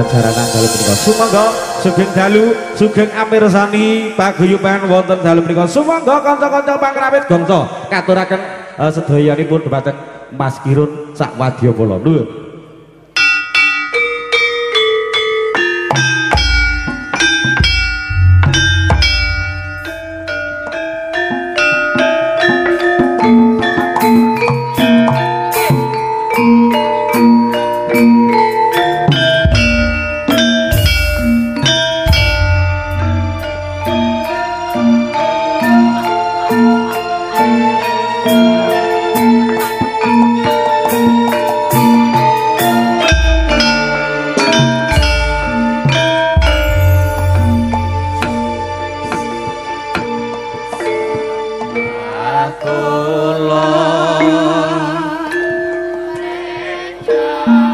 jaranan dalu punika. Sumangga sugeng dalu, sugeng amirsani paguyuban wonten dalu punika. Sumangga kanca-kanca pangrawit gongso katuraken sedayanipun dhumateng Mas Kirun sak wadyabala. Nuwun.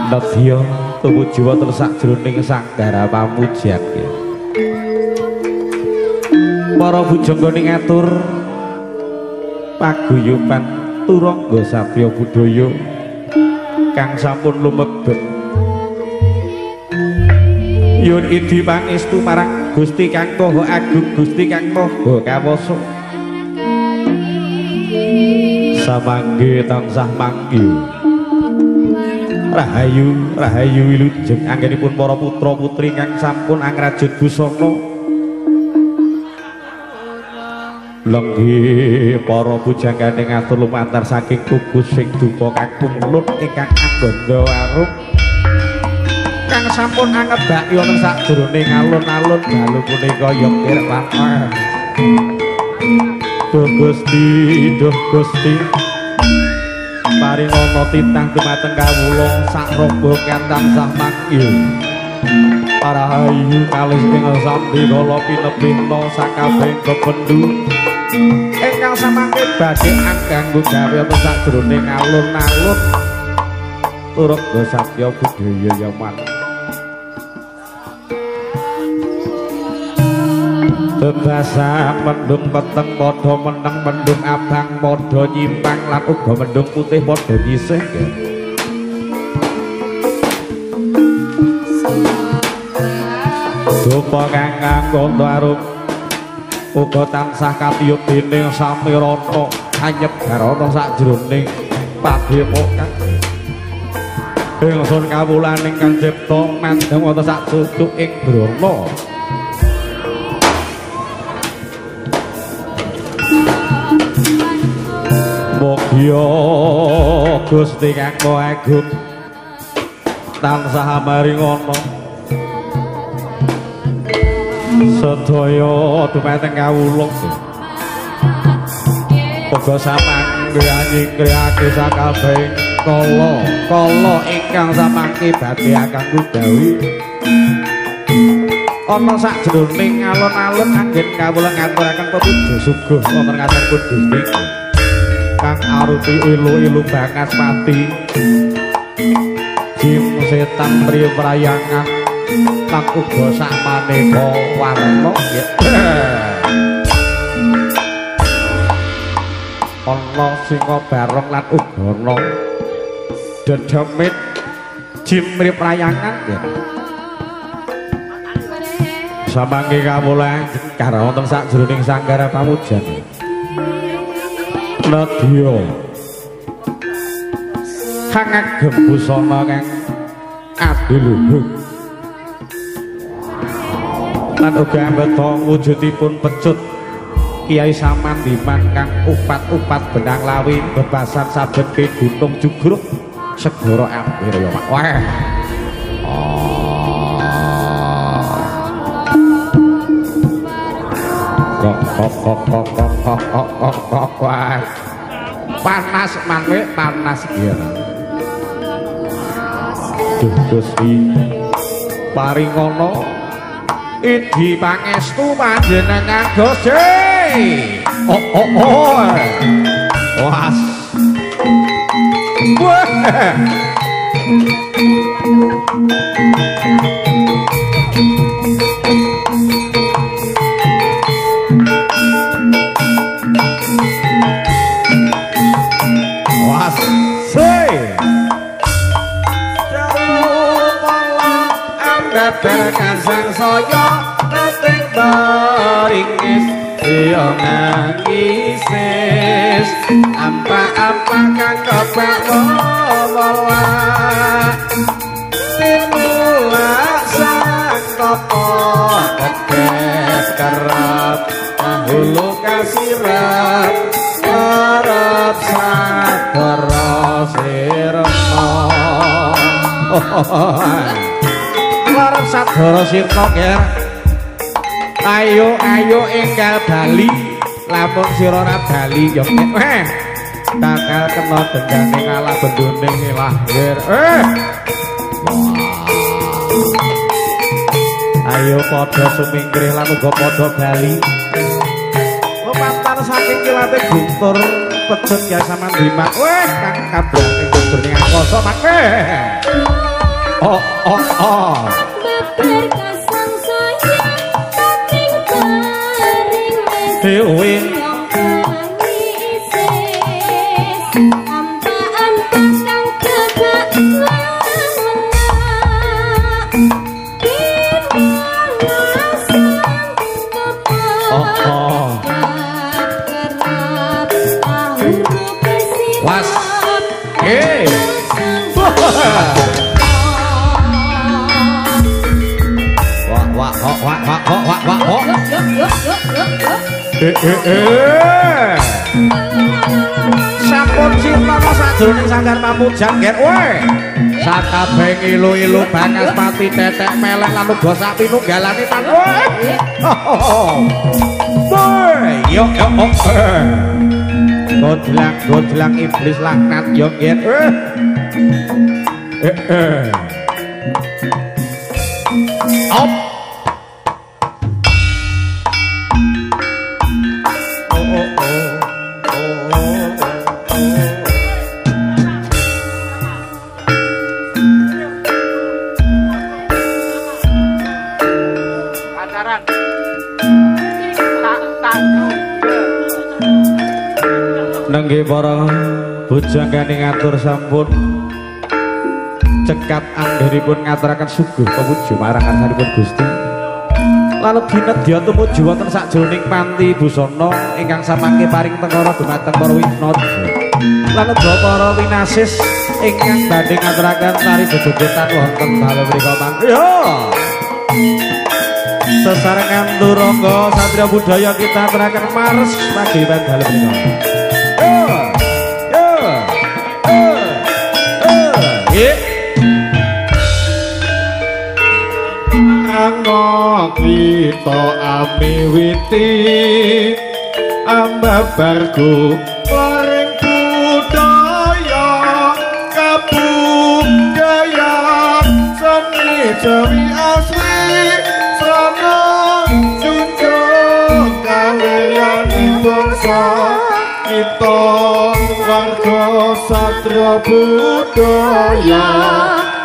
Nedya tumuju wonten sakjroning sanggara pamujan. Para bujangga ning atur paguyuban Turangga Satya Budaya kang sampun lumebet. Yun idi pangestu marang Gusti Kang Maha Agung, Gusti Kang Maha Kawasa. Samangke tansah mangyu. Rahayu, rahayu wilujeng anggenipun para putra putri kang sampun angrajut busana. Lenggih para pujanggane ngatur lumantar saking kukus sing dupa kang punglut ingkang anggandha arum kang sampun angebaki wonten sakjroning alun-alun dalu punika yekir lan Duh Gusti, duh Gusti, paringana titah dumateng kawula sak rombongan tansah mangyu. Rahayu kalis ing sambikala pinebihna sakabehing kependhu ingkang samangke badhe anganggu gawe wonten sakjroning alun-alun Turangga Satya Budaya Yaman. Bebasan mendung peteng padha meneng, mendung abang padha nyimpang lan uga mendung putih padha nyisih. Dupa kang anggondo arum uga tansah katiyup dening samirana anyebar ana sakjroning padepokan. Ingsun kawulaning kang cipta mandheng wonten sak cucuking brana. Mugia Gusti Kang Maha Agung tansah maringana sedaya dumateng kawula. Uga samangke nyingkrihake sakabehing kala kala ingkang samangke badhe kanggo gawe ana sakjroning alun-alun anggen kawula ngaturaken pepuja suguh wonten ngarsanipun Gusti kang arupi ilu-ilu bangaspati jim setan priprayangan lan uga sak maneka warna. Ana singa barong lan uga ana dedemit jim priprayangan. Samangke kawula jengkar wonten sakjroning sanggara pamujan. Nedya kang agem busana kang adiluhung lan uga ambeta wujudipun pecut Kiai Samandiman kang upat-upat benang lawi bebasan saben ke gunung jugruk segara Ambirya. Wah. Kok kok kok kok kok kok kok kok panas manwe panas ya. Duh Gusti paringana idi pangestu panjenengan Gusti. Oh oh oh. Was. Wah. Babar kasang saya tating beringis ya ngangisis ampa-ampa kang kebak welah timulak sang tapa kekes kerep ahulu kasirep kerep sagara sirna. Kerep sagara sirna ger. Ayo ayo enggal bali lamun sira ora bali ya bakal kena dendane ngalah bendune lahir. Ayo padha sumingkrih lan uga padha bali. Lumantar saking kilate guntur pejet ya samandiman. Weh kang kabrane jroning angkasa mangke. Oh oh oh. Dewe ampa-ampa kang kebak wenak Was. Eh. Wah wah wah wah wah wah wah wah. Sampun sirna sajroning sanggar pamujan ger kowe. Sakabeh ngilu-ilu bakas pati tetek melek lan uga sak pinunggalane tan kowe. Woi, yo yo oh. Godlang godlang iblis laknat yo ger. Op. Nengge para bujangganing ngatur sampun cekap anggenipun ngaturaken suguh pemuji marang ngarsanipun Gusti. Lalu dinedya tumuju wonten sakjroning panti busana ingkang samangke paring tengkara dumateng para winaja. Lan uga para winasis ingkang badhe ngaturaken tari gejogetan wonten dalu mriku mangke. Sesarengan turangga satria budaya kita aturaken mars pagi dalu mriku. Anggo kita amiwiti ambabarku paring budaya kabudayan seni Jawi asli srana junjung kaliyane bangsa kita warga satria budaya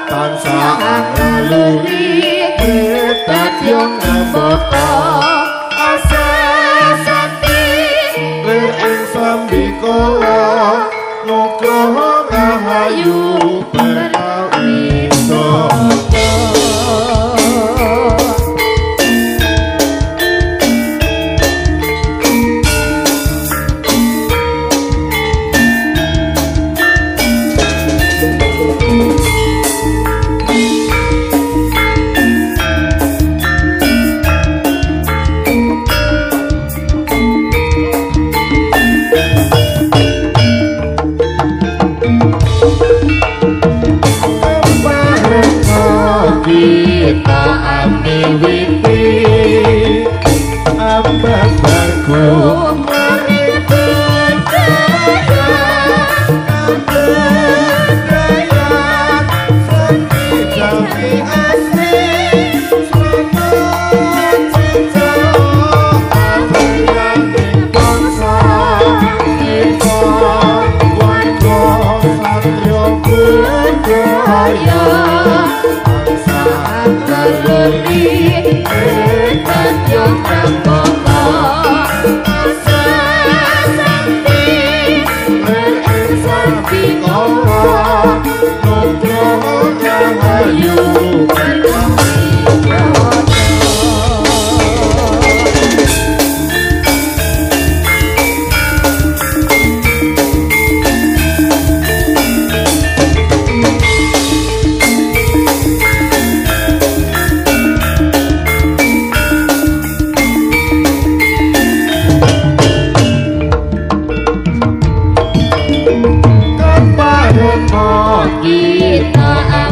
tansah ngaluri Tadyon nembaka asasati lir ing sambikala nugroho rahayu berkawisata. Kita amiwiti ambabarku maring budaya kabudayan seni Jawi asli srana junjung kabudayaning bangsa kita warga satria budaya ngaluri tadyo prambaka asasati lir ing sambikala nugroho rahayu berkawisata. Kita.